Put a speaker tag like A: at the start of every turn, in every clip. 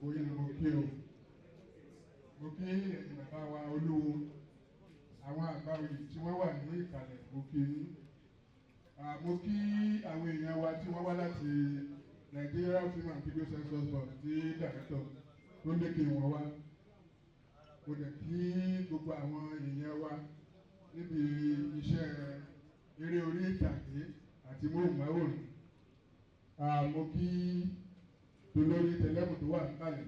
A: Gbogbo yín ni mo kí o. Mo kí ẹ̀yin bàbá wa olúwo, àwọn àgbà oyè tí wọ́n wà ní ìkàlẹ̀, mo kí yín. Mo kí àwọn èèyàn wa tí wọ́n wá láti Nigeria Film and Video Censors Board, tí director tó lékè wọn wá. Mo dẹ̀ kí gbogbo àwọn èèyàn wa níbi iṣẹ́ eré orí ìtàgé àti móhùnmáwòrán. Mo kí olórí tẹlẹ́mù tó wà níkàlẹ̀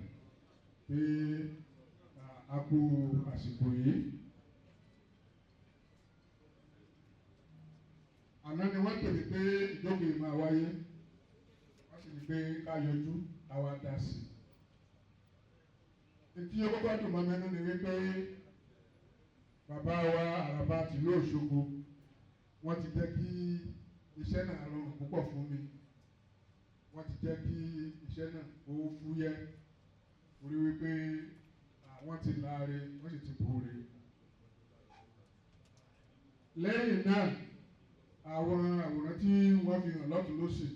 A: pé a kú àsìkò yìí. Àná ni wọ́n pè mí pé ìjókòó yìí máa wáyé, wọ́n sì ní pé ká yọjú àwa dá sí i. Ètí ó kọ́kọ́ dùn mọ́ mi nínú ni wípé bàbá wa Àràbà tìlú Òṣogbo, wọ́n ti jẹ́ kí iṣẹ́ náà rọrùn púpọ̀ fún mi. Wọ́n ti jẹ́ kí iṣẹ́ náà ó fúyẹ́, orí wípé àwọn ti láre, wọ́n sì ti bóore. Lẹ́yìn náà, àwọn àwòrán tí wọ́n fi hàn lọ́tùn lósì,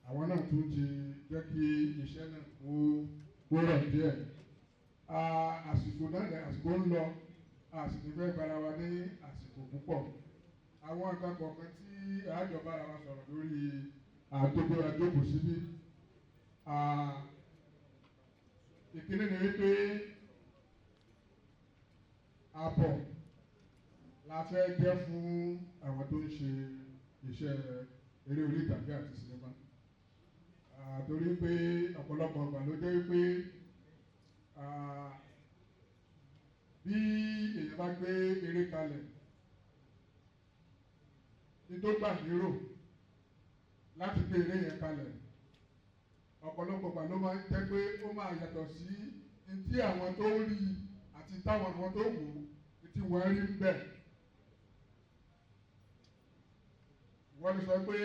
A: àwọn náà tún ti jẹ́ kí iṣẹ́ náà ó rọ̀ díẹ̀. Àsìkò náà, àsìkò ń lọ, a sì ní fẹ́ gbára wa ní àsìkò púpọ̀. Àwọn nǹkan kọ̀ọ̀kan tí àjọ bára wa sọ̀rọ̀ lórí àdókò àjókòó síbí. Ìkíní ni wípé àbọ̀ la fẹ́ jẹ́ fún àwọn tó ń ṣe iṣẹ́ eré orí ìtàgé àti sinimá. Torí pé ọ̀pọ̀lọpọ̀ ìgbà ló jẹ́ wípé bí èèyàn bá gbé eré kalẹ̀, ní tó gbà lérò láti gbé eré yẹn kalẹ̀, ọ̀pọ̀lọpọ̀ ìgbà ló máa ń jẹ́ pé ó máa yàtọ̀ sí ní tí àwọn tó ń rí àti táwọn àwọn tó wò ó tí wọ́n rí ń bẹ̀. Wọ́n ti sọ pé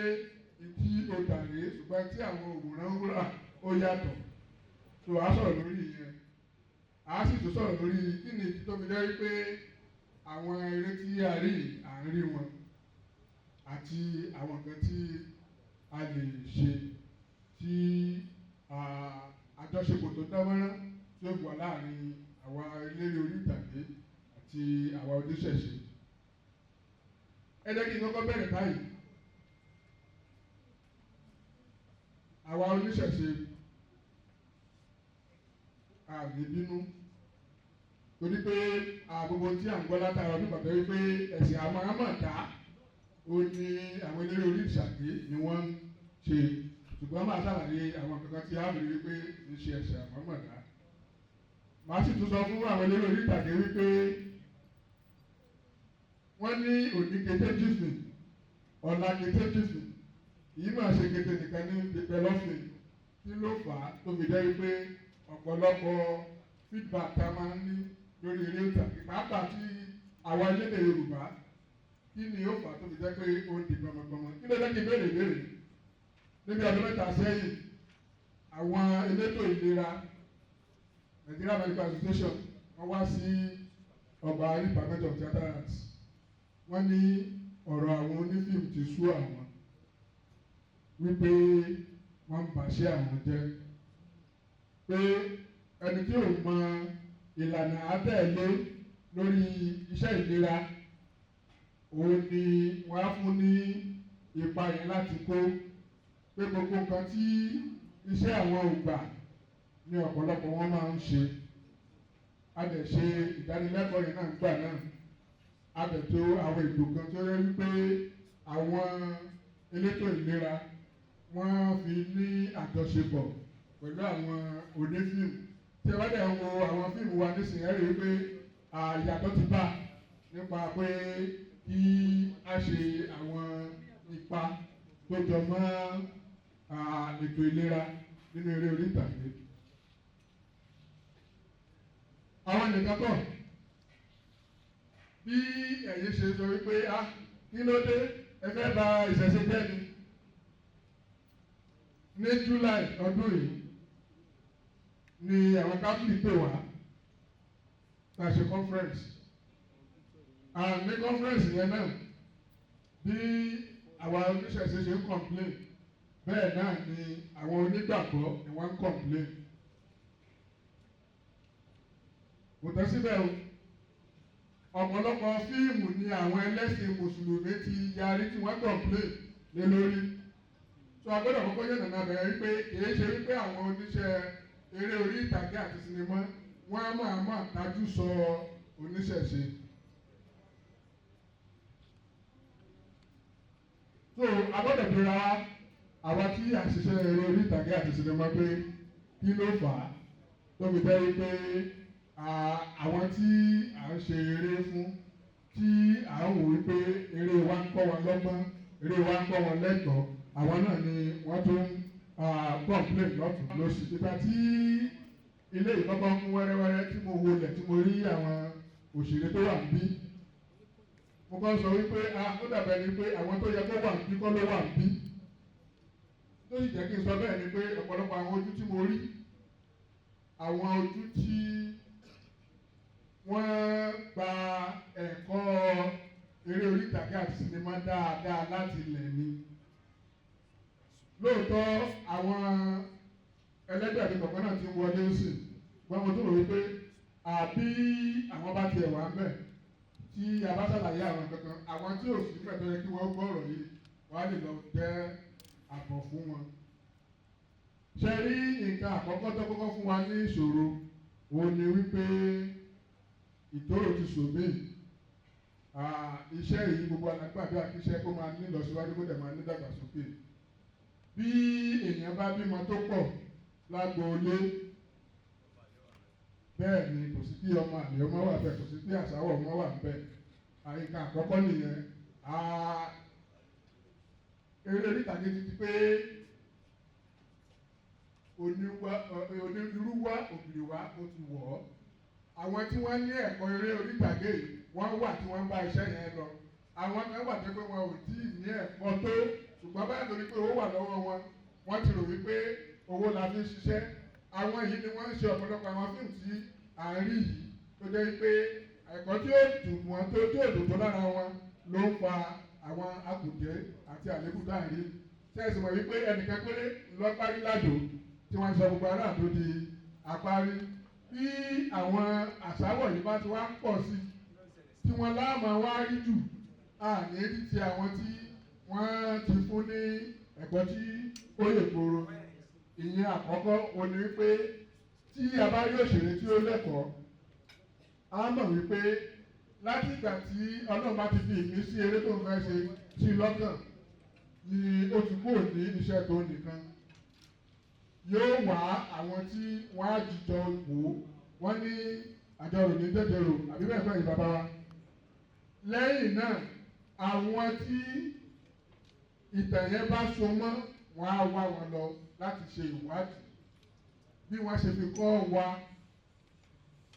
A: ìdí o tà rèé, ṣùgbọ́n tí àwọn òwòrán ń rà ó yàtọ̀. Tó a sọ̀rọ̀ lórí ìyẹn, a sì tún sọ̀rọ̀ lórí kí ni ìdí tó fi jẹ́ wípé àwọn eré tí a rí à ń rí wọn àti àwọn nǹkan tí a lè ṣe tí àjọṣepọ̀ tó dánmọ́rán tí ó wà láàrin àwa eléré orí ìtàgé àti àwa oníṣẹ̀ṣe. Ẹ jẹ́ kí n kọ́kọ́ bẹ̀rẹ̀ báyìí. Àwa oníṣẹ̀ṣe a ní bínú torí pé gbogbo tí à ń gbọ́ látara ọdún bàbá wípé ẹ̀sìn àwọn àmọ̀dá ó ní àwọn eléré orí ìtàgé ni wọ́n ń ṣe, ṣùgbọ́n máa ṣàlàyé àwọn kankan tí a rí wípé ń ṣe ẹ̀sìn àwọn àmọ̀dá. Màá sì tún sọ fún àwọn eléré orí ìtàgé wípé wọ́n ní òní kété jìfì, ọ̀la kété jìfì, yìí máa ṣe kété nìkan ní pẹlọ́fìn. Kí ló fà á tó fi jẹ́ wípé ọ̀pọ̀lọpọ̀ feedback tá a máa ń ní lórí eré ìtàgé, pàápàá tí àwa elédè Yorùbá, kí ni ó fà á tó fi jẹ́ pé ó ń di gbọmọgbọmọ? Kí ló dé kí n béèrè ìbéèrè? Níbi ọdún mẹ́ta sẹ́yìn, àwọn elétò ìlera Nigeria Medical Association wọ́n wá sí ọgbà Department of Theatre Arts, wọ́n ní ọ̀rọ̀ àwọn onífíìmù ti sú àwọn, wípé wọ́n ń bàṣẹ́ àwọn jẹ́, pé ẹni tí ò mọ ìlànà àtẹ̀lé lórí iṣẹ́ ìlera òun ni wọ́n á fún ní ipa yẹn láti kó, pé gbogbo nǹkan tí iṣẹ́ àwọn ò gbà ní ọ̀pọ̀lọpọ̀ wọn máa ń ṣe. A dẹ̀ ṣe ìdánilẹ́kọ̀ọ́ yẹn náà gbà náà, a dẹ̀ tó àwọn ètò kan tó yẹ wípé àwọn elétò ìlera wọ́n fi ní àjọṣepọ̀ pẹ̀lú àwọn onífíìmù. Tí ẹ bá dẹ̀ ń wo àwọn fíìmù wa nísìnyí, ẹ rí i pé àyàtọ̀ ti bá nípa pé kí a ṣe àwọn ipa tó jọ mọ́ ètò ìlera nínú eré orí ìtàgé. Àwọn nìkan kọ́, bí ẹ̀yin ṣe sọ wípé kí ló dé ẹ fẹ́ bà ìṣẹ̀ṣe jẹ́ ni. Ní July ọdún yìí ni àwọn Catholic pè wá tá a ṣe conference. Ní conference yẹn náà, bí àwa oníṣẹ̀ṣe ṣe ń complain, bẹ́ẹ̀ náà ni àwọn onígbàgbọ́ ni wọ́n ń complain. Kò tán síbẹ̀ o. Ọ̀pọ̀lọpọ̀ fíìmù ni àwọn ẹlẹ́sìn mùsùlùmí ti yarí tí wọ́n complain lé lórí. Tó a gbọ́dọ̀ kọ́kọ́ yànnàná bẹ̀rẹ̀ wípé kìí ṣe wípé àwọn oníṣẹ́ eré orí ìtàgé àti sinimá wọ́n á máa tajú sọ oníṣẹ̀ṣe. So a gbọ́dọ̀ bira àwa tí à ń ṣiṣẹ́ eré orí ìtàgé àti sinimá pé kí ló fà á tó fi jẹ́ wípé àwọn tí à ń ṣe eré fún, tí à ń wò wípé eré wa ń kọ́ wọn lọ́gbọ́n, eré wa ń kọ́ wọn lẹ́kọ̀ọ́, àwọn náà ni wọ́n tún complain lọ́tùn lósì. Ìgbà tí ilé ìkọ́kọ́ ń kún wẹ́rẹ́wẹ́rẹ́ tí mo wọlé tí mo rí àwọn òṣèré tó wà níbí, mo kọ́ sọ wípé ó dàbẹ̀ ni pé àwọn tó yẹ kó wà níbí kọ́ ló wà níbí. Tó sì jẹ́ kí n sọ bẹ́ẹ̀ ni pé ọ̀pọ̀lọpọ̀ àwọn ojú tí mo rí, àwọn ojú tí wọ́n gba ẹ̀kọ́ eré orí ìtàgé àti sinimá dáadáa láti ilẹ̀ ni. Lóòótọ́ àwọn ẹlẹ́gbẹ́ àti kọ̀ọ̀kan náà ti ń wọlé sí i, wọ́n mọ̀ tó rò wípé àbí àwọn bá tiẹ̀ wà ńbẹ̀ tí a bá ṣàlàyé àwọn kankan, àwọn tí ò sí ńbẹ̀ tó yẹ kí wọ́n gbọ́ ọ̀rọ̀ yìí wọ́n á lè lọ jẹ́ àbọ̀ fún wọn. Ṣé rí nǹkan àkọ́kọ́ tó kọ́kọ́ fún wa ní ìṣòro, òun ni wípé ìtòrò ti sòmíì. Iṣẹ́ yìí gbogbo alágbàdo àkíṣẹ́ kó máa ní ìlọsíwájú kó dẹ̀ máa ní ìdàgbàsókè. Bí èèyàn bá bímọ tó pọ̀ lágboolé, bẹ́ẹ̀ ni kò sí kí ọmọ àlè ọmọ wà bẹ́ẹ̀, kò sí kí àṣàwọ̀ ọmọ wà bẹ́ẹ̀. Àyíká àkọ́kọ́ nìyẹn. Eré orí ìtàgé ti di pé onírúurú wá ògiri wá ó ti wọ̀ ọ́. Àwọn tí wọ́n ní ẹ̀kọ́ eré orí ìtàgé yìí wọ́n wà tí wọ́n ń bá iṣẹ́ yẹn lọ. Àwọn kan wà tó pé wọn ò tí ì ní ẹ̀kọ́ tó, ṣùgbọ́n báyìí torí pé owó wà lọ́wọ́ wọn, wọ́n ti rò wípé owó la fi ń ṣiṣẹ́. Àwọn yìí ni wọ́n ń ṣe ọ̀pọ̀lọpọ̀ àwọn fíìmù tí à ń rí yìí tó jẹ́ wípé ẹ̀kọ́ tí ó dùn wọn tó tí ò dùn tó lára wọn ló ń fa àwọn akùdé àti àléébù tá à ń rí. Ṣé ẹ sì mọ̀ wípé ẹnìkan péré lọ́gbárí ládò tí wọ́n sọ gbogbo ará àdó di apárí. Bí àwọn àṣàwọ̀ yìí bá ti wá pọ̀ sí tí wọ́n láàmú wá rí jù, àní rí ti àwọn tí wọ́n ti fún ní ẹ̀kọ́ tí ó yè kooro. Ìyẹn àkọ́kọ́ òun ni wípé tí a bá rí òṣèré tí ó lẹ́kọ̀ọ́, a mọ̀ wípé láti ìgbà tí Ọlọ́run bá ti fi ìmísí eré tó ń fẹ́ ṣe sí lọ́kàn ni ó ti kúrò ní iṣẹ́ tó nìkan. Yóò wá àwọn tí wọ́n á jìjọ wò ó, wọ́n ní àjọrò ní jẹjẹrò àbí bẹ́ẹ̀ kọ́ yìí bàbá wa. Lẹ́yìn náà, àwọn tí ìtàn yẹn bá so mọ́, wọ́n á wá wọn lọ láti ṣe ìwádìí bí wọ́n ṣe fi kọ́ wa,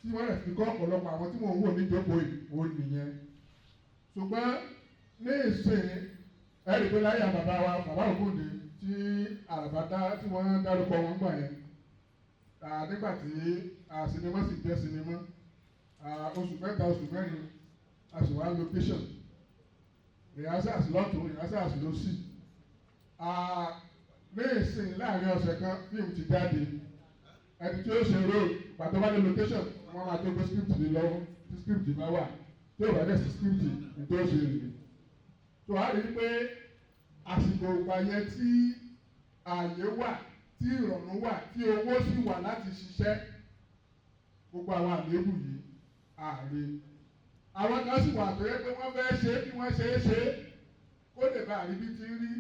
A: tí wọ́n lè fi kọ́ ọ̀pọ̀lọpọ̀ àwọn tí mò ń wò níjókòó yìí, òun nìyẹn. Ṣùgbọ́n ní ìsìn ẹ rí i pé láyé bàbá wa, bàbá Ògúndé tí àràbà dá tí wọ́n dárúkọ wọn gbà yẹn, nígbà tí sinimá sì jẹ́ sinimá, oṣù mẹ́ta oṣù mẹ́rin a sì wá location, rehearsals lọ́tùn rehearsals lósì. Ní ìsìn láàrin ọ̀sẹ̀ kan fíìmù ti jáde, ẹni tí ó ṣe role pàtó bá dé location wọ́n máa tó gbé script lé lọ́wọ́, tí script bá wà, tí ò bá dẹ̀ sí script ní tó ṣe rèé. Tó a rí i pé àsìkò ìgbà yẹn tí ààyè wà, tí ìrọ̀rùn wà, tí owó sì wà láti ṣiṣẹ́, gbogbo àwọn àléébù yìí ààrẹ. Àwọn kan sì wà tó yẹ pé wọ́n fẹ́ ṣe bí wọ́n ṣe é ṣe kó lè bá àríbí ti rí,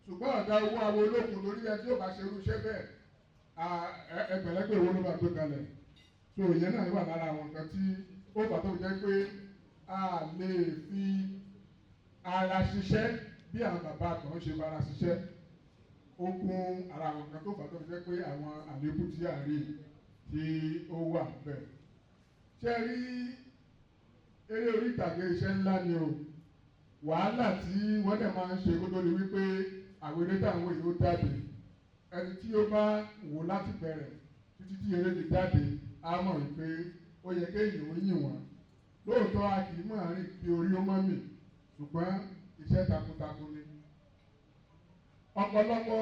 A: ṣùgbọ́n ọ̀dà owó awo olókun lórí ẹ tí yóò bá ṣe irú iṣẹ́ bẹ́ẹ̀, ẹgbẹ̀lẹ́gbẹ̀ owó ló máa gbé kalẹ̀. So ìyẹn náà wà lára àwọn nǹkan tí ó fà tó jẹ́ pé a lè fi ara ṣiṣẹ́ bí àwọn bàbá kan ṣe bára ṣiṣẹ́. Ó kún ara àwọn nǹkan tó fà tó jẹ́ pé àwọn àléébù tí à ń rí tí ó wà bẹ́ẹ̀. Ṣé ẹ rí eré orí ìtàgé iṣẹ́ ńlá ni o. Wàhálà tí wọ́n dẹ̀ máa ń ṣe kó tó di wípé àwọn eré táwọn èèyàn ó jáde. Ẹni tí ó bá wò láti bẹ̀rẹ̀ títí tí eré fi jáde á mọ̀ wípé ó yẹ kéèyàn ó yìn wọ́n. Lóòótọ́ a kì í mọ̀ rìn kí orí ó mọ́ mì, ṣùgbọ́n iṣẹ́ takuntakun ni. Ọ̀pọ̀lọpọ̀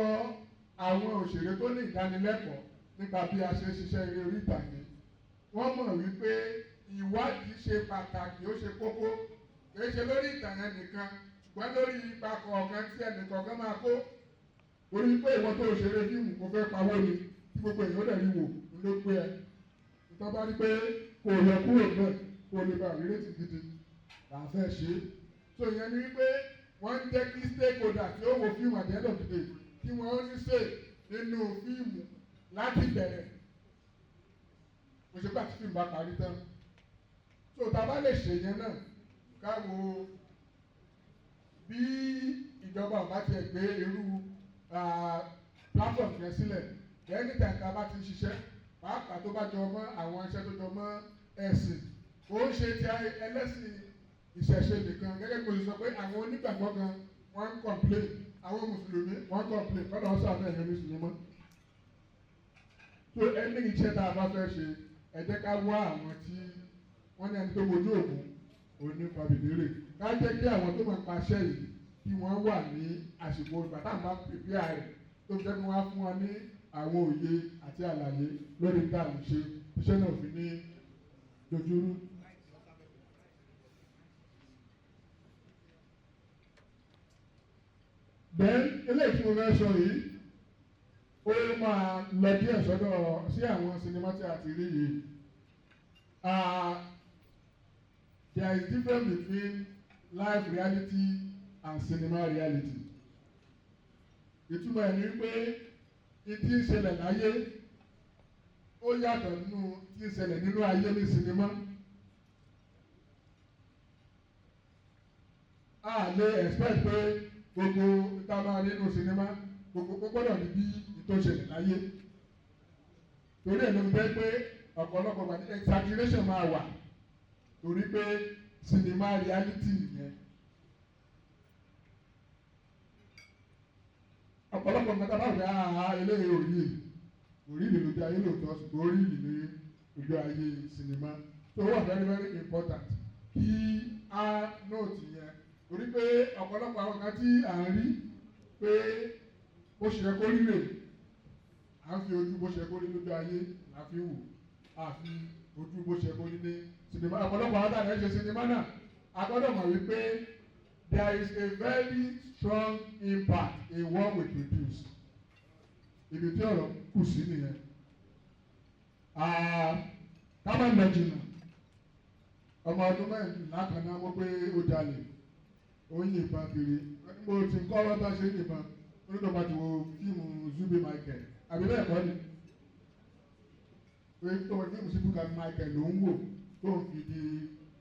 A: àwọn òṣèré tó ní ìdánilẹ́kọ̀ọ́ nípa bí a ṣe ń ṣiṣẹ́ eré orí ìtàgé, wọ́n mọ̀ wípé Ìwádìí ṣe pàtàkì, ó ṣe kókó. Kì í ṣe lórí ìtàn yẹn nìkan, ṣùgbọ́n lórí ipa kọ̀ọ̀kan tí ẹnì kọ̀ọ̀kan máa kó. Orí pé ìwọ tó ṣeré fíìmù kò fẹ́ pawó ni, tí gbogbo èèyàn dẹ̀ rí wò ló pé ẹ. Ìtọ́ bá rí pé kò yọ kúrò bẹ́ẹ̀, kó lè bá rí rate gidi là ń fẹ́ ṣe é. So ìyẹn ni wípé wọ́n ń jẹ́ kí stakeholder tí ó wo fíìmù at the end of the day, kí wọ́n ní ṣe nínú fíìmù láti bẹ̀rẹ̀. Kò ṣe pé àti fíìmù bá parí tán. So tá a bá lè ṣe yẹn náà, ká wo bí ìjọba ò bá tiẹ̀ gbé irú platform yẹn sílẹ̀, anytime tá a bá ti ń ṣiṣẹ́, pàápàá tó bá jọ mọ́ àwọn iṣẹ́ tó jọ mọ́ ẹ̀sìn, kò ń ṣe ti ẹlẹ́sìn ìṣẹ̀ṣe nìkan. Gẹ́gẹ́ bí mo ṣe sọ pé àwọn onígbàgbọ́ gan wọ́n ń complain, àwọn mùsùlùmí wọ́n ń complain, kọ́dọ̀ wọ́n sàmì ẹ̀yọ́ ní sinimá. So ẹni iṣẹ́ tá a bá fẹ́ ṣe, ẹ jẹ́ ká wá àwọn tí wọ́n ní ẹni tó mojú ògùn òní fàbìlérè, ká jẹ́ kí àwọn tó máa paṣẹ́ yìí kí wọ́n wà ní àsìkò ìgbà táwọn bá prepare rẹ̀, tó fi jẹ́ kí wọ́n á fún wọn ní àwọn òye àti àlàyé lórí tá à ń ṣe, iṣẹ́ náà fi ní dojúrú. Then eléyìí tí mo fẹ́ sọ yìí, ó máa lọ díẹ̀ sọ́dọ̀ sí àwọn sinimá tí a ti rí yìí. There is difference between life reality and cinema reality. Ìtumọ̀ ẹ̀ ni wípé ìtí ń ṣẹlẹ̀ láyé ó yàtọ̀ nínú tí ń ṣẹlẹ̀ nínú ayé ní sinimá. A lè expect pé gbogbo ìta máa nínú sinimá, gbogbo ó gbọ́dọ̀ ní bí ìtò ṣẹlẹ̀ láyé. Torí ẹ̀ ló fi jẹ́ pé ọ̀pọ̀lọpọ̀ gbà exaggeration máa wà, torí pé cinema reality nìyẹn. Ọ̀pọ̀lọpọ̀ nǹkan tá a bá wù á, eléyìí ò rí ò rí lójú ayé lóòótọ́, ṣùgbọ́n ó rí ní ojú ayé sinimá. So ó wà very very important kí á note yẹn, torí pé ọ̀pọ̀lọpọ̀ àwọn kan tí à ń rí pé bó ṣe yẹ kó rí rè, à ń fi ojú bó ṣe kó rí lójú ayé là fi wò, à fi ojú bó ṣe kó rí ní sinimá. Ọ̀pọ̀lọpọ̀ àwọn tàbí ṣe sinimá náà, a gbọ́dọ̀ mọ̀ wípé there is a very strong impact in what we produce. Ibi tí ọ̀rọ̀ kù sí nìyẹn. Ká má lọ jìnnà, ọmọ ọdún 14 kan náà wọ́n pé ó jalè, ó ń yìnbọn kiri. Mo ti ń kọ́ ọ́ bá ṣe ń yìnbọn onígbà bá ti wo fíìmù Zubby Michael, àbí bẹ́ẹ̀ kọ́ ni, pé tó wọ́n fíìmù Zubby Michael ló ń wò tó ń fi di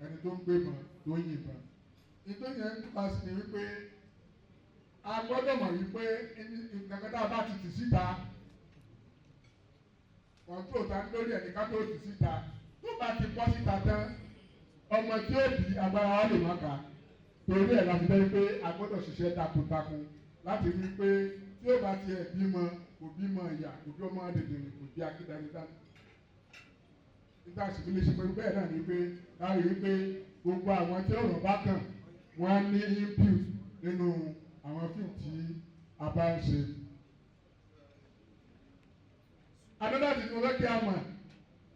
A: ẹni tó ń gbébọn tó ń yìnbọn. Ìtòyìn ẹ̀ ń pa sí ni wípé a gbọ́dọ̀ mọ̀ wípé nǹkan tá a bá ti tì síta, control ta lórí ẹ̀ ní ká tó tì síta. Tó bá ti bọ́ síta tán, ọmọ tí ó bí agbára wa lè má ka. Torí ẹ̀ la fi jẹ́ pé a gbọ́dọ̀ ṣiṣẹ́ takuntakun láti rí i pé tí ó bá tiẹ̀ bímọ, kò bímọ ìyá, kò bí ọmọ dèdèrè, kò bí akíndánidá. Nígbà tí lè ṣe pẹ̀lú bẹ́ẹ̀ náà ni pé láti rí i pé gbogbo àwọn tí ọ̀rọ̀ bá kàn wọ́n á ní input nínú àwọn fíìmù tí a bá ń ṣe. Another thing mo fẹ́ kí a mọ̀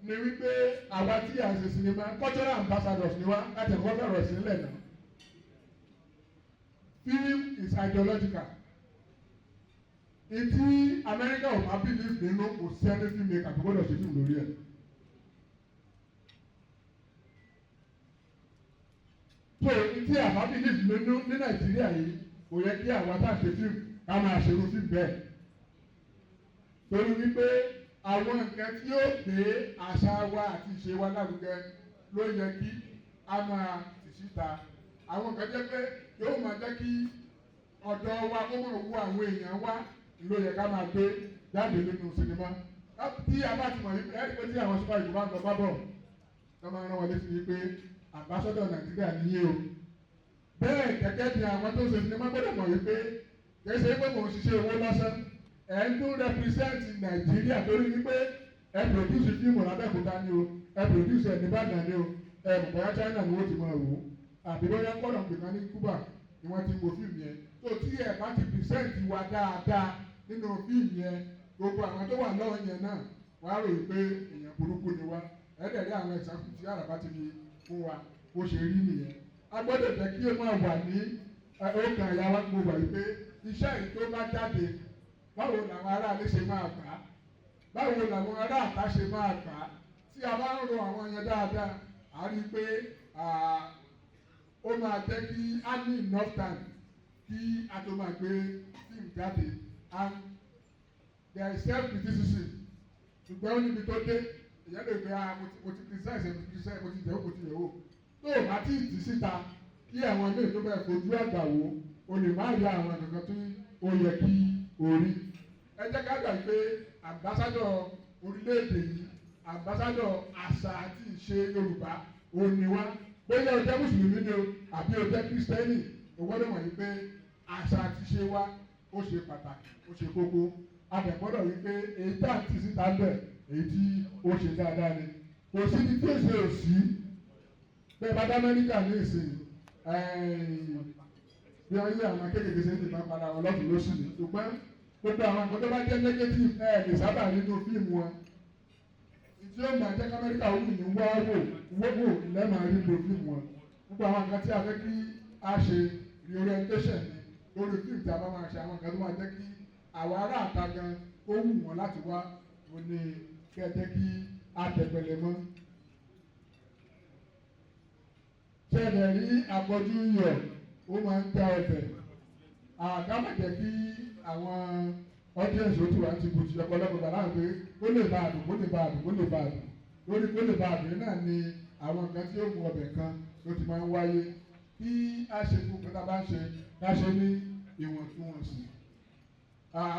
A: ni wípé àwa tí à ń ṣe sinimá, cultural ambassadors ni wá láti ẹ̀kọ́ fẹ̀rọ̀ sílẹ̀ náà. Film is ideological. Ìtí Amẹ́ríkà ò bá believe nínú, kò sí ẹni filmmaker tó gbọ́dọ̀ ṣe fíìmù lórí ẹ̀. So ìtí àbá believe nínú ní Nàìjíríà yìí, kò yẹ kí àwa tá à ṣe fíìmù ká máa ṣerú fíìmù bẹ́ẹ̀. Torí wípé àwọn nǹkan tí yóò gbé àṣà wa àti ìṣe wa lárugẹ ló yẹ kí a máa tì síta. Àwọn nǹkan jẹ́ pé yóò máa jẹ́ kí ọ̀dọ́ wa kó máa wú àwọn èèyàn wa ló yẹ ká máa gbé jáde nínú sinimá. Tí a bá ti mọ̀ wípé ẹ̀rí pé tí àwọn Super Eagles bá ń lọ bá bọ̀, wọ́n máa rán wọn létí wípé ambassador Nàìjíríà nìyí o. Bẹ́ẹ̀ gẹ́gẹ́ bí àwọn tó ń ṣe sinimá gbọ́dọ̀ mọ̀ wípé kì í ṣe pé mò ń ṣiṣẹ́ owó lásán, ẹ̀ ń tún represent Nàìjíríà, torí wípé ẹ produce fíìmù l'Abẹ́òkúta ni o, ẹ produce ẹ̀ n'Ìbàdàn ni o, ẹ mọ̀ bóyá China ni wọ́n ti máa wò ó, àbí bóyá kọ́nà pìkan ní Cuba ni wọ́n ti wo fíìmù yẹn. Tó tí ẹ bá ti present wa dáadáa nínú fíìmù yẹn, gbogbo àwọn tó wà lọ́wọ́ yẹn náà wọ́n á rò wípé èèyàn burúkú ni wá. Ẹ̀ẹ́dẹ̀ rí àwọn example tí Àràbà ti fi fún wa, bó ṣe rí nìyẹn. A gbọ́dọ̀ jẹ́ kí ó máa wà ní ọkàn ìyá wa gbogbo wà wípé iṣẹ́ yìí tó bá jáde, báwo làwọn aráalé ṣe máa gbà á, báwo làwọn ará àta ṣe máa gbà á? Tí a bá ń ro àwọn yẹn dáadáa, a rí i pé ó máa jẹ́ kí a ní enough time kí a tó máa gbé fíìmù jáde. And there is self criticism, ṣùgbọ́n ó níbi tó dé, èyàn lè gbé, ah, mo ti criticize, mo ti criticize, mo ti yẹ̀wò, mo ti yẹ̀wò. Tó o bá tí ì tì síta kí àwọn ilé tó bẹ́ẹ̀ fojú àgbà wò, o lè má rí àwọn nǹkan tí ó yẹ kí o rí. Ẹ jẹ́ ká gbà pé ambassador orílẹ̀-èdè yìí, ambassador àṣà àti ìṣe Yorùbá ò ní wá. Bóyá o jẹ́ Mùsùlùmí ni o àbí o jẹ́ Kristẹni, o gbọ́dọ̀ mọ̀ wípé àṣà àti ìṣe wa, ó ṣe pàtàkì, ó ṣe kókó. A dẹ̀ gbọ́dọ̀ wípé èyí tá à ń tì síta bẹ̀, èyí tí ó ṣe dáadáa ni. Kò síbi tí ó ṣe ò sí. Bẹ́ẹ̀ bá dá Amẹ́ríkà ní ìsìn, bí wọ́n yí àwọn kéékèèké ṣe ń dìbò padà wọn lọ́tún lóṣù ní, ṣùgbọ́n gbogbo àwọn nǹkan tó bá jẹ́ negative, ẹ lè sábà nínú fíìmù wọn tí ó máa jẹ́ k'Amẹ́ríkà wù ní wá wò wò wò lẹ́ẹ̀máa rí nínú fíìmù wọn. Gbogbo àwọn nǹkan tí a fẹ́ kí a ṣe reorientation ni lórí fíìmù tí a bá máa ṣe, àwọn nǹkan tó máa jẹ́ kí àwọn ará àta gan ó wù wọ́n láti wá, ó ní kí ẹ jẹ́ kí a tẹ̀pẹ̀lẹ̀ mọ́. Ṣẹlẹ̀ rí àpọ̀jù iyọ̀, ó máa ń já ọbẹ̀. Àká má jẹ́ kí àwọn audience ó ti wà ti bùtù ọ̀pọ̀lọpọ̀ gbà láwọn pé kó lè bá àdùn, kó lè bá àdùn, kó lè bá àdùn. Lórí kó lè bá àdùn náà ni àwọn nǹkan tí ó mú ọbẹ̀ kan ló ti máa ń wáyé. Kí a ṣe fún nǹkan tá a bá ń ṣe, ká ṣe ní ìwọ̀ntúnwọ̀nsì.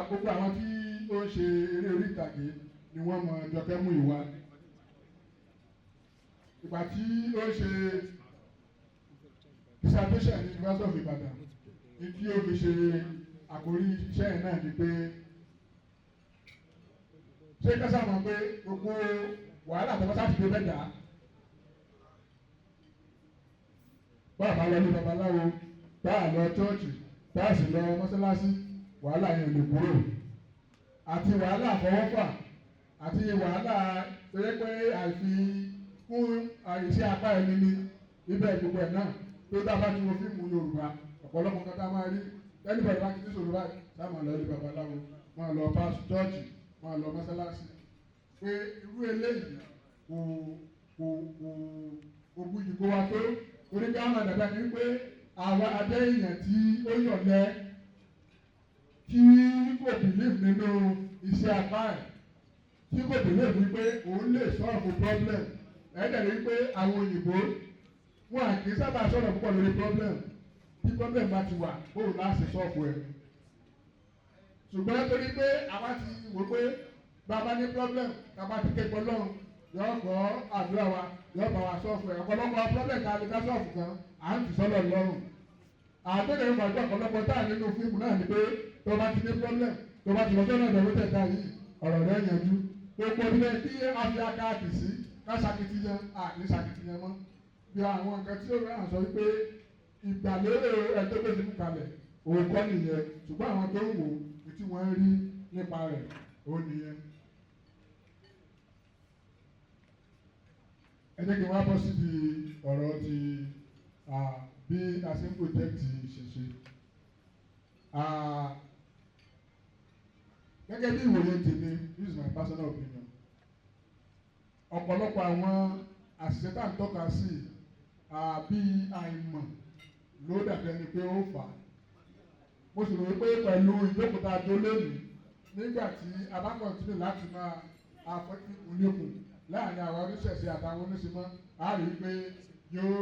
A: Gbogbo àwọn tí ó ń ṣe eré orí ìtàgé ni wọ́n mọ Jọkẹ́ Múyìwá. Ìgbà tí ó ń ṣe dissertation ní University of Ibadan, ní tí ó fi ṣe àkórí iṣẹ́ yẹn náà ni pé ṣé kásá mọ̀ pé gbogbo wàhálà tó bá sá ti dé bẹ́ẹ̀ dà bá a bá lọ ní babaláwo, bá a lọ chọ́ọ̀chì, bá a sì lọ mọ́sálásí, wàhálà yẹn ò lè kúrò, àti wàhálà àfọwọ́fà àti wàhálà tó yẹ pé àìfi fún iṣẹ́ apá ẹni ní ibẹ̀, gbogbo ẹ̀ náà tó dábàá tí mo fíìmù Yorùbá, ọ̀pọ̀lọpọ̀ nǹkan tá a máa rí ẹnìbọ̀dì bá ti ní sọ̀rọ̀ báyìí, sáà máa lọ ilé babaláwo, máa lọ pásítọ̀ chọ́ọ̀chì, máa lọ mọ́sálásí, pé irú eléyìí kò buyì kó wa tó, torí ká máa dàgbà ní pé àwọn adé èèyàn tí ó yọ̀lẹ́, tí kò believe nínú iṣẹ́ apá ẹ̀, tí kò believe wípé òun lè solve problem. Ẹ̀ẹ́dẹ̀ rí pé àwọn òyìnbó wọn à kì í sábà sọ̀rọ̀ púpọ̀ lórí problem. Tí problem bá ti wà, bóun láti solve ẹ̀. Ṣùgbọ́n torí pé àwa ti wò pé bàbá ní problem, bàbá ti képe Ọlọ́run, yóò gbọ́ àdúrà wa, yóò bá wa solve ẹ̀. Ọ̀pọ̀lọpọ̀ problem ká lè ká solve kan, à ń tì sọ́lọ̀ lọ́rùn. Àtẹ̀lé ìgbàgbọ́ ọ̀pọ̀lọpọ̀ tá à nínú fíìmù náà ni pé tó bá ti ní problem, tó bá ti lọ sọ́nà ìdánwò tẹ̀ta yìí, ọ̀rọ̀ rẹ̀ yanjú. Gbogbo ilé tí a fi akáàkì sí ká ṣakitiyan, à ní ṣakitiyan mọ́. Bí àwọn nǹkan tí ó rẹ̀ sọ wípé ìgbàlérò ẹjọ́ tó ti mú kalẹ̀ òun kọ́ nìyẹn, ṣùgbọ́n àwọn tó ń wò ó tí wọ́n ń rí nípa rẹ̀ òun nìyẹn. Ẹ jẹ́ kí n wá bọ́ síbi ọ̀rọ̀ ti bí a ṣe ń project ìṣẹ̀ṣe. Gẹ́gẹ́ bí ìwòye tèmi, this is my personal opinion, ọ̀pọ̀lọpọ̀ àwọn àṣìṣe tá à ń tọ́ka sí bí àìmọ̀ ló dàbí ẹni pé ó fà á. Mo sì rò pé pẹ̀lú ìjókòó tá a jó lónìí, nígbà tí a bá continue láti máa afẹ́kùnlékùn láàrin àwọn oníṣẹ̀ṣe àtàwọn oníṣìmọ́, a rí i pé yóò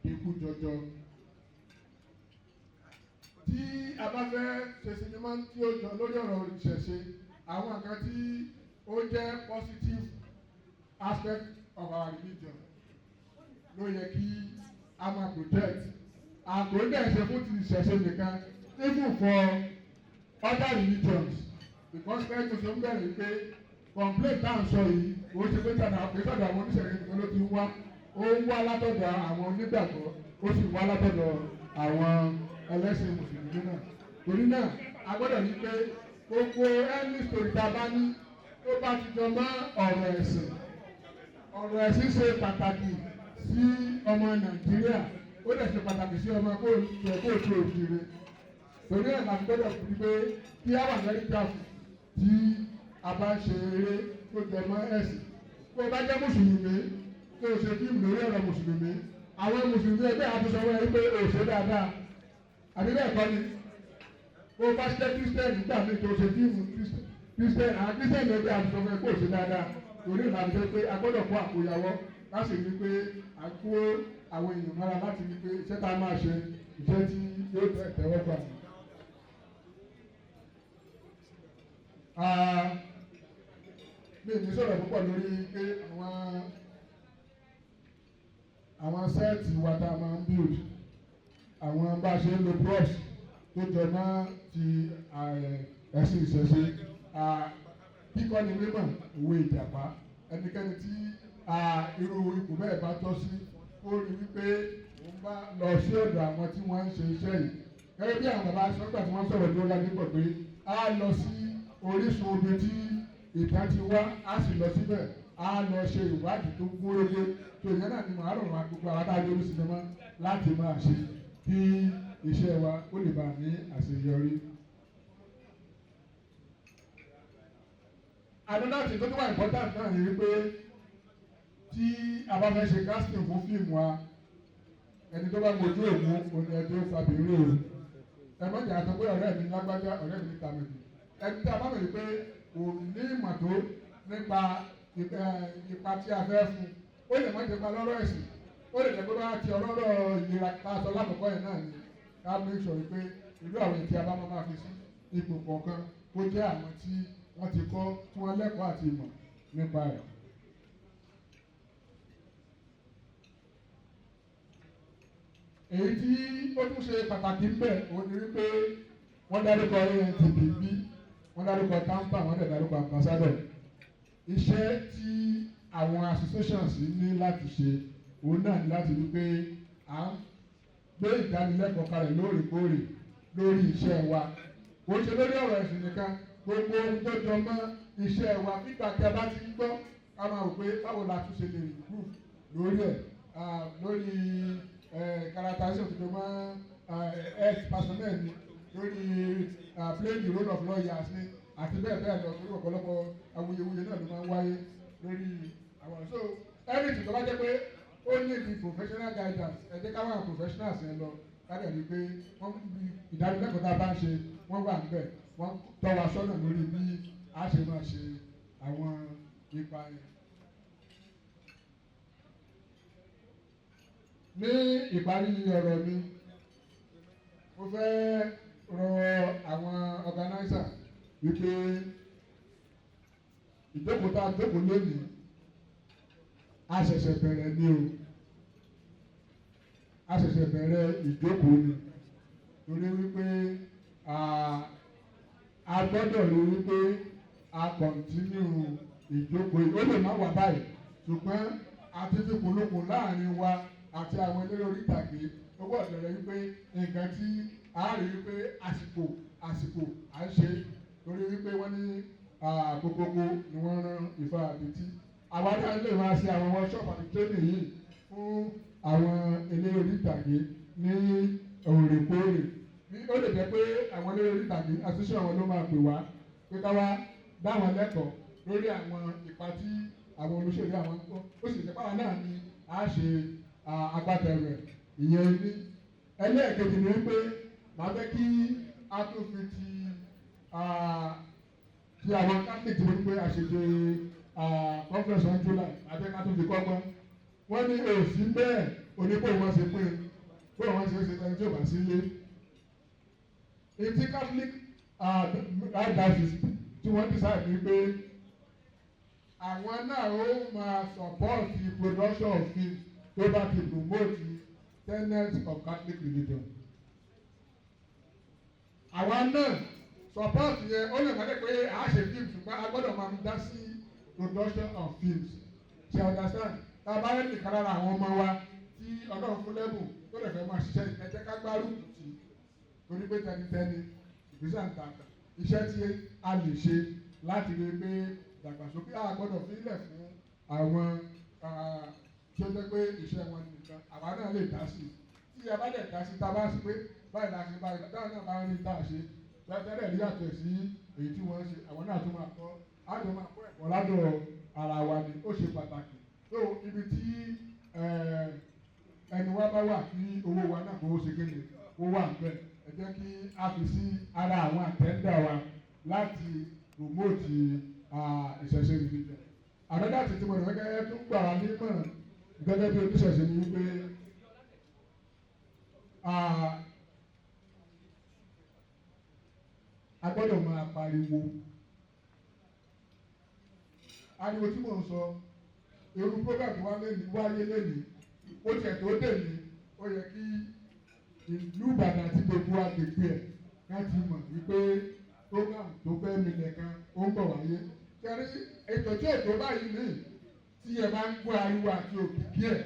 A: dínkù jọjọ. Tí a bá fẹ́ ṣe sinimá tí ó jọ lórí ọ̀rọ̀ ìṣẹ̀ṣe, àwọn nǹkan tí ó jẹ́ positive aspect of our religion ló yẹ kí a máa project. Àgbọ̀ndẹ̀ ṣe fún ti ìṣẹ̀ṣe nìkan, even for other religions, because fẹ́ẹ́ tó ṣe ń bẹ̀rẹ̀ pé complaint tá à ń sọ yìí, ó ṣe pé tàdà pé sọ̀dọ̀ àwọn oníṣẹ̀ṣe nìkan ló ti ń wá. Ó ń wá látọ̀dọ̀ àwọn onígbàgbọ́, ó sì wá látọ̀dọ̀ àwọn ẹlẹ́sìn Mùsùlùmí náà. Torí náà, a gbọ́dọ̀ ní pé gbogbo any story tá a bá ní tó bá ti jọ mọ́ ọ̀rọ̀ ẹ̀sìn, ọ̀rọ̀ Ọ̀rọ̀ ẹ̀sìn ṣe pàtàkì sí ọmọ Nàìjíríà, ó dẹ̀ ṣe pàtàkì sí ọmọ káàárọ̀ oòjíire. Torí ẹ̀ la gbọ́dọ̀ fi pé kí á wà very careful tí a bá ń ṣe eré tó jẹ mọ́ ẹ̀sìn. Kó o bá jẹ́ Mùsùlùmí, tó o ṣe fíìmù lórí ọ̀rọ̀ Mùsùlùmí, àwọn Mùsùlùmí ẹgbẹ́ àtúnṣe wọn rí pé o ṣe dáadáa, àbí bẹ́ẹ̀ kọ́ ni? Bó o bá ṣe Christian nígbà míì, tó o ṣe fíìmù Christian, àwọn Christian ẹgbẹ́ àtúnṣe wọn pé o ṣe dáadáa. Torí ìlànà jẹ́ pé a gbọ́dọ̀ kó àkóyawọ́ láti rí pé a kó àwọn èèyàn mọ́ra láti rí pé iṣẹ́ tá a máa ṣe, iṣẹ́ tí yóò tẹ̀ tẹ́wọ́ gbà. Mi ò ní sọ̀rọ̀ púpọ̀ lórí pé àwọn set wa tá a máa ń build, àwọn bá a ṣe ń lo props tó jọ mọ́ ti ẹ̀sìn ìṣẹ̀ṣe. Kíkọ́ ni mímọ̀ òwe ìjàpá. Ẹnikẹ́ni tí irú ipò bẹ́ẹ̀ bá tọ́ sí, ó rí wípé òun bá lọ sí ọ̀dọ̀ àwọn tí wọ́n ń ṣe iṣẹ́ yìí. Gẹ́gẹ́ bí àwọn bàbá sọ́gbà tí wọ́n sọ̀rọ̀ dúró ládùúgbò pé a lọ sí orísun omi tí ìtàn ti wá, a sì lọ síbẹ̀, a lọ ṣe ìwádìí tó gúnrégé. Tó ìyẹn náà ni màá rọ̀ wá gbogbo àwọn tá a lórí sinimá láti máa ṣe kí iṣẹ́ wa ó lè bá ní àṣeyọrí. Another thing tó tún wà important náà ni wípé tí a bá fẹ́ ṣe casting fún fíìmù wa, ẹni tó bá mojú òun òní ẹjọ́ fàbírí o. Ẹ má jẹ́ àtọ́ pé ọ̀rẹ́ mi lágbájá, ọ̀rẹ́ mi ní tàmẹ̀dù. Ẹni tí a bá mọ̀ wípé kò ní ìmọ̀ tó nípa ipa tí a fẹ́ fún, ó lè má jẹ́ pa lọ́rọ̀ ẹ̀sìn, ó lè jẹ́ pé bá ti ọlọ́rọ̀ ìlera tá a sọ lákòókò yẹn náà ni ká make sure wípé irú àwọn ètí a bá máa fi sí ipò kọ̀ọ̀kan, ó jẹ́ àwọn tí wọ́n ti kọ́, tí wọ́n lẹ́kọ̀ọ́ àti ìmọ̀ nípa ẹ̀. Èyí tí ó tún ṣe pàtàkì ń bẹ̀ òun ni wípé wọ́n dárúkọ ANTP bí, wọ́n dárúkọ TAMPAN, wọ́n dẹ̀ dárúkọ ambassador. Iṣẹ́ tí àwọn associations ní láti ṣe òun náà ní láti wípé à ń gbé ìdánilẹ́kọ̀ọ́ kalẹ̀ lóòrèkóòrè lórí iṣẹ́ wa. Kò ṣe lórí ọ̀rọ̀ ẹ̀sìn nìkan, gbogbo ohun tó jọ mọ́ iṣẹ́ wa. Nígbà tí a bá ti ń gbọ́, ká máa wò pé báwo la tún ṣe lè improve lórí ẹ̀, lórí characterization tó jọ mọ́ health personnel ni, lórí playing the role of lawyers ni, àti bẹ́ẹ̀ bẹ́ẹ̀ lọ. Lórí ọ̀pọ̀lọpọ̀ awuyewuye náà ló máa ń wáyé lórí àwọn. So anything tó bá jẹ́ pé ó ní the professional guidance, ẹ jẹ́ ká wá àwọn professionals yẹn lọ, ká dẹ̀ rí i pé wọ́n ìdánilẹ́kọ̀ọ́ tá a bá ń ṣe, wọ́n wà níbẹ̀, wọ́n tọ́ wa sọ́nà lórí bí a ṣe máa ṣe àwọn ipa yẹn. Ní ìparí ọ̀rọ̀ mi, mo fẹ́ rọ àwọn organizer wípé ìjókòó tá a jókòó lónìí, a ṣẹ̀ṣẹ̀ bẹ̀rẹ̀ ni o. A ṣẹ̀ṣẹ̀ bẹ̀rẹ̀ ìjókòó ni, torí wípé a gbọ́dọ̀ rí wípé a continue ìjókòó yìí. Ó lè má wà báyìí, ṣùgbọ́n a ti fi kùnlùkùn láàrin wa àti àwọn eléré orí ìtàgé. Ó gbọ́dọ̀ rẹ̀ wípé nǹkan tí a rí wípé àsìkò à ń ṣe, torí wípé wọ́n ní gbogbogbò ni wọ́n rán Ifá àdìtí. Àwa náà lè máa ṣe àwọn workshop àti training yìí fún àwọn eléré orí ìtàgé ní òrèkóòrè. Ó lè jẹ́ pé àwọn eléré orí ìtàgé association àwọn ló máa pè wá pé ká wá dá wọn lẹ́kọ̀ọ́ lórí àwọn ipa tí àwọn olóṣèlú àwọn ń kọ́. Ó sì jẹ́ pé àwọn náà ni a ṣe agbátẹrù ẹ̀. Ìyẹn ní ẹlẹ́ẹ̀kejì ni wípé màá fẹ́ kí a tún fi ti àwọn Catholic tí wọ́n ní pé a ṣe ṣe conference on July, màá fẹ́ ká tún fi kọ́gbọ́n. Wọ́n ní òsì bẹ́ẹ̀ oníbò wọn ṣe pín bó wọn ṣe ṣe ẹni tí ò bá sí ilé. Etí Catholic diocese tí wọ́n decide ni pé àwọn náà ó máa support the production of films tó bá ti promote tenets of Catholic religion. Àwa náà support yẹn, ó lè má dé pé a ṣe film, ṣùgbọ́n a gbọ́dọ̀ máa dá sí production of films. Ṣe understand? Tá a bá rẹ́ nìkan lára àwọn ọmọ wa tí Ọlọ́run fún lẹ́bùn tó lè fẹ́ máa ṣiṣẹ́, ẹ jẹ́ ká gbárùkù tì í, torí pé tẹnitẹni ìgbésẹ̀ ń ta iṣẹ́ tí a lè ṣe láti rí i pé ìdàgbàsókè a gbọ́dọ̀ fílẹ̀ fún àwọn Tí ó jẹ́ pé iṣẹ́ wọn nìkan, àwa náà lè dá sí i. Tí a bá dẹ̀ dá sí i, tá a bá sí pé báyìí la ṣe báyìí, táwọn náà bá ń rí tá a ṣe tẹ́lẹ̀ rí yàtọ̀ sí èyí tí wọ́n ń ṣe, àwọn náà tún máa kọ́, á jọ máa kọ́ ẹ̀kọ́ ládọ̀ ara wa ni. Ó ṣe pàtàkì tó ibi tí ẹnu wa bá wà kí owó wa náà kó ṣe kéde ó wà níbẹ̀. Ẹ jẹ́ kí a fi sí ara àwọn agenda wa láti promote ìṣẹ̀ṣe religion. Àdọ́dá tí mo rẹ̀ gẹ́gẹ́ tún gbà wá nímọ̀ràn gẹ́gẹ́ bí oníṣẹ̀ṣe ni wípé a gbọ́dọ̀ máa pariwo. Ariwo tí mò ń sọ, irú program tó wáyé lẹ́nìí, ó tiẹ̀ tó dè ní, ó yẹ kí ìlú Ìbàdàn àti gbogbo agbègbè ẹ̀ láti mọ̀ wípé program tó fẹ́ mi nìkan ó ń bọ̀ wáyé. Kẹrí ètò tí ètò báyìí ní tí ẹ bá ń gbọ́ ariwo àti òkìkí ẹ̀,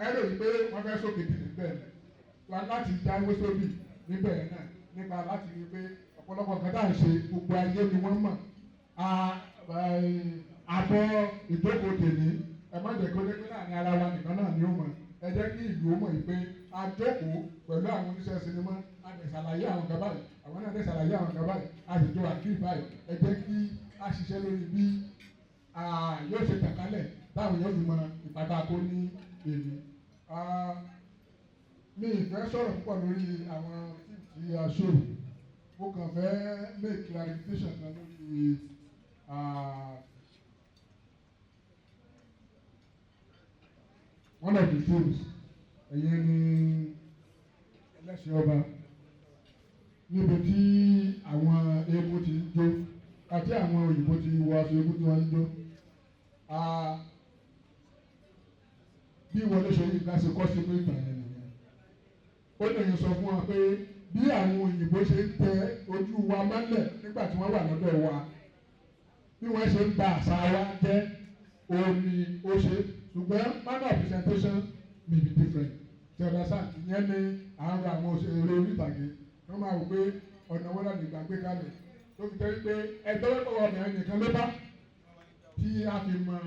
A: ẹ rò wípé wọ́n fẹ́ sókè dì níbẹ̀ ni. Wá láti jáwé sóbì níbẹ̀ náà nípa láti rí i pé ọ̀pọ̀lọpọ̀ nǹkan tá à ń ṣe, gbogbo ayé ni wọ́n mọ̀. Àbọ̀ ìjókòó tèmi, ẹ má jẹ́ kó dé pé láàrin ara wa nìkan náà ni ó mọ̀. Ẹ jẹ́ kí ìlú ó mọ̀ yìí pé a jókòó pẹ̀lú àwọn oníṣẹ́ sinimá, a lè ṣàlàyé àwọn nǹkan báyìí, àwọn náà lè ṣàlàyé àwọn nǹkan báyìí, a sì jọ àkíyè báyìí. Ẹ jẹ́ kí a ṣiṣẹ́ lórí bí yóò ṣe tàn kálẹ̀ táwọn yóò fi mọ ìpàdé kó ní èmi. Mi ì fẹ́ sọ̀rọ̀ púpọ̀ lórí àwọn fíìmù tí a ṣò. Mo kàn fẹ́ make clarification kan lórí one of the films, ẹ̀yẹn ni Ẹlẹ́sìn Ọba, níbi tí àwọn eégún ti ń jó àti àwọn òyìnbó ti wọ aṣọ eégún tí wọ́n ń jó. Bí Wọlé Ṣóyínká ṣe kọ́ sínú ìtàn yẹn nìyẹn. Ó lè sọ fún wa pé bí àwọn òyìnbó ṣe ń tẹ ojú wa mọ́lẹ̀ nígbà tí wọ́n wà lọ́dọ̀ wa, bí wọ́n ṣe ń ba àṣà wa jẹ́, òun ni ó ṣe, ṣùgbọ́n manner of presentation may be different. Tí ọ̀dà sáà ìyẹn ní à ń ra àwọn òṣèré orí ìtàgé, wọ́n máa wò pé ọ̀nà wọn láti gbàgbé kalẹ̀ tó fi jẹ́ wípé ẹjọ́ lọ́pọ̀ obìnrin nìkan ló bá tí a fi mọ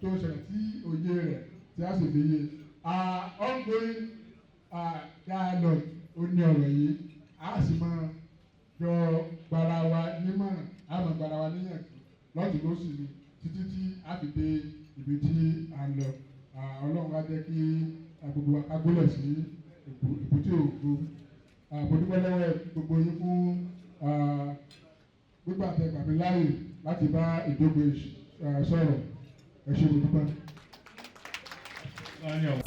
A: tó ṣẹlẹ̀ tí òye rẹ̀ tí a sì fi yé. Ongoing dialogue ó ní ọ̀rọ̀ yìí, a sì máa jọ gbara wa nímọ̀ràn, a máa gbara wa níyànjú lọ́tùn lósì ni títí tí a fi dé ibi tí a ń lọ. Ọlọ́run á jẹ́ kí gbogbo wa ká gúnlẹ̀ sí èbúté ògo. Mo dúpẹ́ lọ́wọ́ gbogbo yín fún gbígbà tẹ gbà mí láàyè láti bá ìjókòó sọ̀rọ̀. Ẹ ṣé, mo dúpẹ́.
B: Daniel.